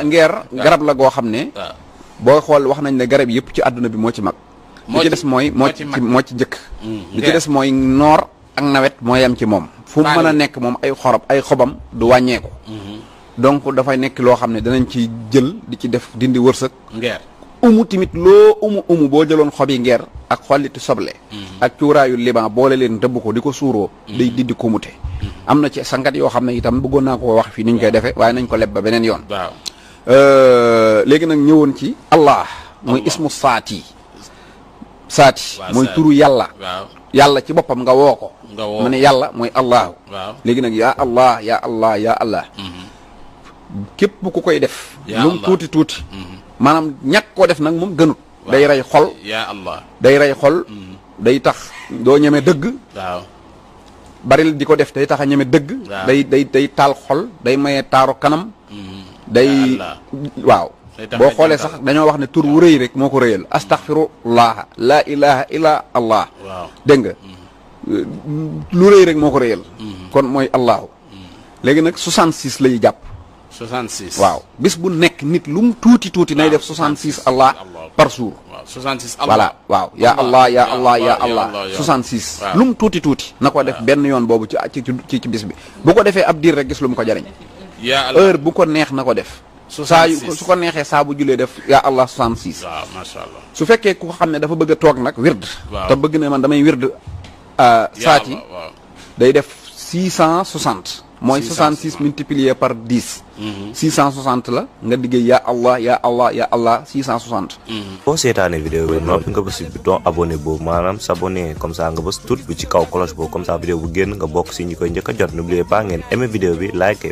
ngeer garab la goo xam ne. booy xool wax nañ ne garab yëpp ci àdduna bi moo ci mag. li ci des mooy moo ci njëkk. li ci des mooy noor ak nawet moo yem ci moom. fu mu mën a nekk moom ay xobam du wàññeeku. donc dafay nekk loo xam ne danañ ci jël di ci def dindi wërsëg. ngeer umu tamit loo umu boo jëloon xobi ngeer ak xolliti soble. ak cuuraayu liban boole leen dëbb ko di ko suuroo. day dindi kumute. am na ci sangat yoo xam ne itam bëggoon naa ko wax fii ni ñu koy defee waaye nañ ko leb ba beneen yoon. waaw léegi nag ñëwoon ci allah muy ismu saati mooy turu yàlla. yàlla ci boppam nga woo ko. mu ne yàlla mooy allahu. léegi nag yaa allah yaa allah yaa allah. képp ku koy def. lu mu tuuti tuuti. maanaam ñàkk koo def nag moom gënut. day rey xol. yaa allah day rey xol. day tax doo ñeme dëgg. waaw baril di ko def day tax a ñeme dëgg. day taal xol day maye taaru kanam. day waaw. boo xoolee sax dañoo wax ne tur wu rëy rek moo ko rëyal astaghfirullah laa ilaha illa allah. dégg nga lu rëy rek moo ko rëyal. kon mooy allahu. léegi nag 66 lay jàpp. 66 waaw bis bu nekk nit lu mu tuuti nay def 66 allah par jour. waaw 66 voilà waaw yaa allah yaa allah yaa allah 66. lu mu tuuti na ko def benn yoon boobu ci bis bi. bu ko defee ab diir rek gis lu mu ko jariñ. heure bu ko neex na ko def. su ko neexee saa bu julee def yaa allah 66. waaw macha allah. su fekkee ku xam ne dafa bëgg a toog nag wird. te bëgg ne man damay wird saati day def 660. mooy 66 multiplié par 10. 660 la nga liggéey yaa allah yaa allah yaa allah 660. boo seetaanee vidéo bi noppi nga bës bouton abonné boobu maanaam s'abonner comme ça nga bës tout bi ci kaw cloche boobu comme ça vidéo bu génn nga bokk si ñi koy njëkk a jot n'oubliez pas ngeen aimer vidéo bi like